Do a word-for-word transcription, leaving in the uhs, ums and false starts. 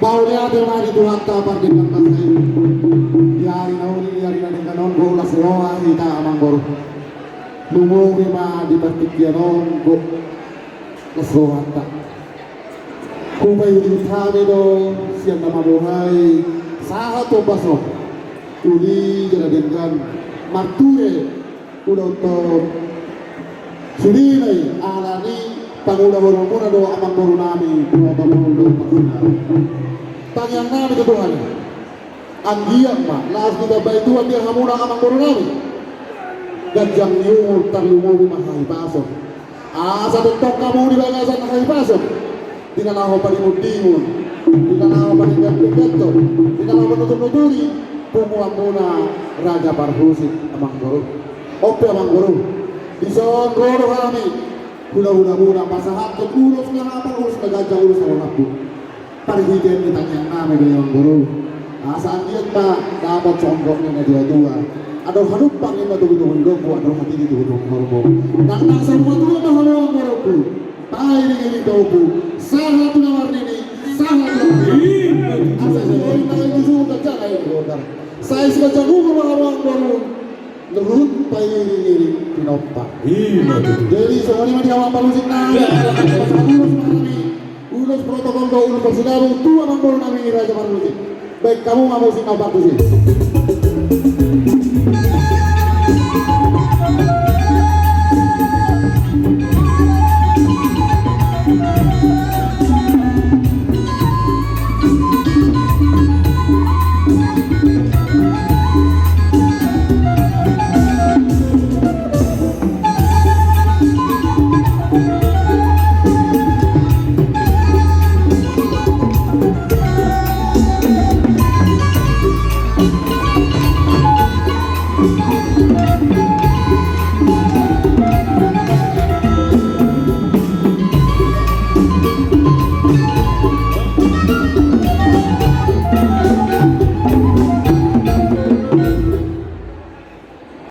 Mauliate ma di Tuhanta pardenggan basa i. Di ari na uli, di ari na denggan on, do las roha hita amangboru. Lumobi ma di partingkian on, do las rohanta. Hupaihut hami do sian na mamboan sahat tu ombas on. Uli jala denggan marture. Uda untok sudena i, alani pangula borumuna do amangboru nami, protokol do parsina. Tangiang nami tu Tuhan i. Anggiat ma laos ditambai Tuhan di hamuna amangboru nami ganjang ni umur, tarlumobi ma hahipason. Asa tongtong hamu di bagasan hahipason, di na laho padimundimun, di na laho padenggan-dengganhon, di na laho panutur-nuturi punguanmuna Raja Parhusip amangboru. On pe amangboru, dison ro do hami hula-hulamuna pasahathon ulos na hapal, ulos na ganjang, ulos na lambok. Parhitean ni tangiang nami do i amangboru. Asa anggiat ma dapot songon ni na tua-tua. Adong halumpang ninna togu-togu ni lombu, adong hatiti togu-togu ni horbo. Nang, nang satua-tua ma hamu amangboru. Pairing-iring tompu. Sahat tu na marnini, sahat tu na marnini. Asa siholit na i tu suhut, ganjang i tu gondang. Sai siganjang umur ma hamu amangboru. Luhut pairing-iring pinompar. Ima tutu. Jadi songon i ma di hamu amangboru, ulos ma hami. Ulos protokol do ulos parsinabung tu amangboru nami Raja Parhusip. Baen hamu ma musik na parhusip.